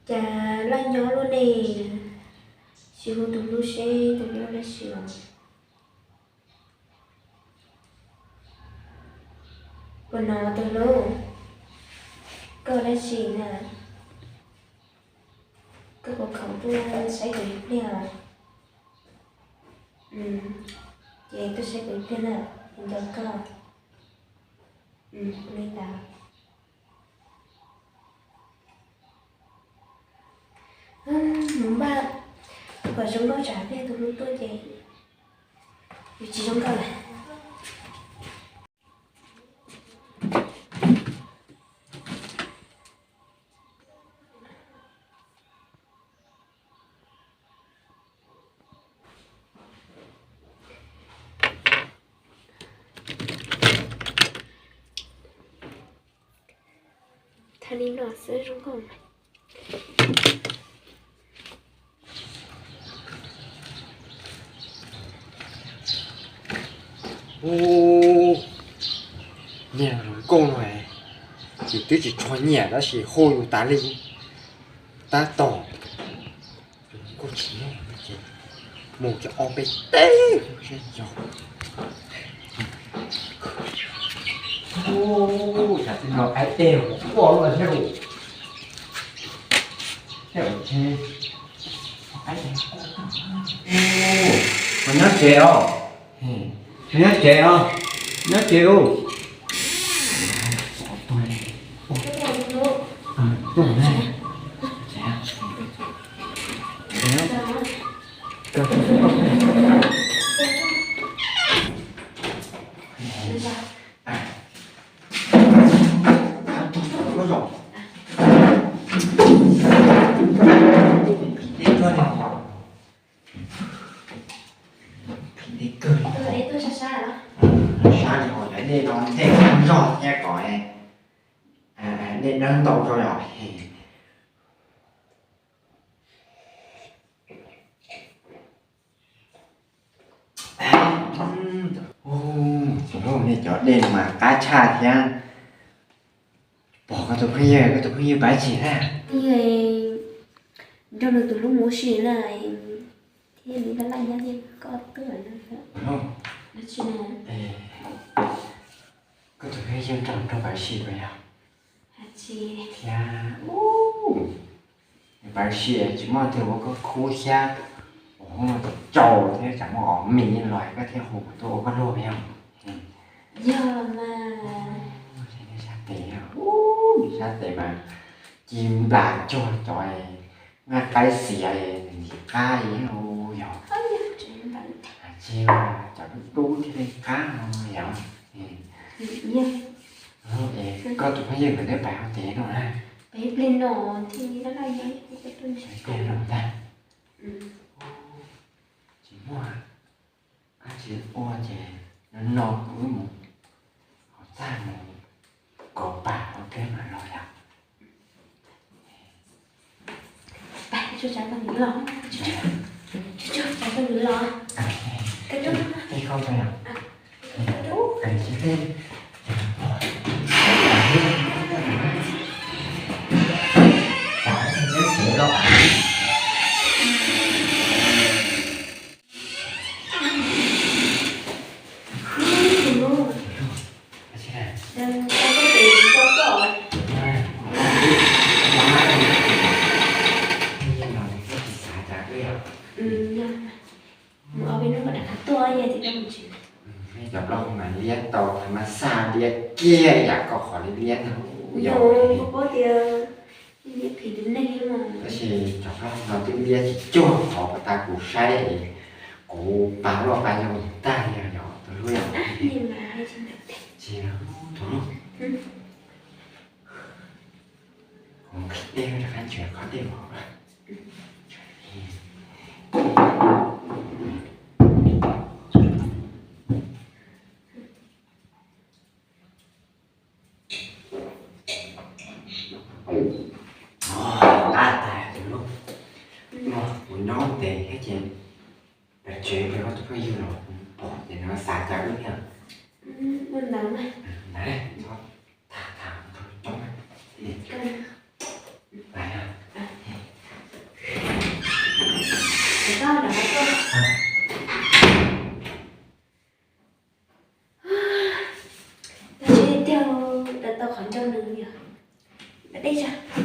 Cas laj nyob luaj ne, sim hu tus hlub seb tus hlub dab tsi os. Puas hnov tus hlub, koj dab tsi na? Koj puas khoom tuaj saib kuv ib pliag? Ces tuaj saib kuv ib pliag na, kuv nco koj. Li ntawd. Mus npaj kom zoo nkauj tsam pliag tus hlub tuaj ces yus tsis zoo nkauj lawm. Thaj li no xwb zoo nkauj mas. Ub, niag hluas nkauj no ces twb tsis tshua nyiam tab sis hu yus tas li. Tab tom kuj tsis muaj ces mus cov ob peb teg seb yog. Ub, cas tib no qaib dej ua luaj thiab lauj. Ub, nyob tsev os. Nyob tsev os. Nyob tsev lauj. Tuaj na. Sab li ho cov dej no ntej zog thiab kom dej dawb ntau rau yom. Ub, nej cov dej no mas qab tshaj thiab. Pom koj tus phooj ywg, koj tus phooj ywg pab tsis na? Nrog nws tus hlub mus ua si na, thiaj li laj laj nyob thiab koj tuaj na. Koj tus phooj ywg nrog nrog pab si puas yog? Thiab, pab si tsis muaj twg ua koj khub thiab, ua tau thiab tsam muaj ob mis los koj thiaj hu kuv tuaj ua koj luag puas yog? Yog mas. Sab tes, sab tes mas ci nplas cuag cov nqaij qaib xiav ntxim qab li yog. Tsis, cov dub dub thiaj li qab no yog. Koj tus phooj ywg nkawd twb pais ua teb no na? Peb pliag no thiaj li laj laj nyob. Peb pliag no ntag. Tsis muaj dab tsi ua ces no no kuv wb mus hauv txaj mus kov pam ua ke mam los yom. Cov plaub mas liab tau mas xa liab kiag yam koj qhov li liab no. Tab sis cov plaub no twb liab tsis cuag qhov pas tas kuv saib es kuv pa loj pa yau tag li yog tus hlub yom. Tsis, tus hlub, kuv qhib dej rov qab ntshe qhov dej vov. Qab tas tus hlub, kuv nyob ntev thiab ces pem tsev pem koj tus phooj ywg los pom ces nws xav cas wb thiab. Ntawd, txhob tham tham coob. Pais, Nws, dej tsa.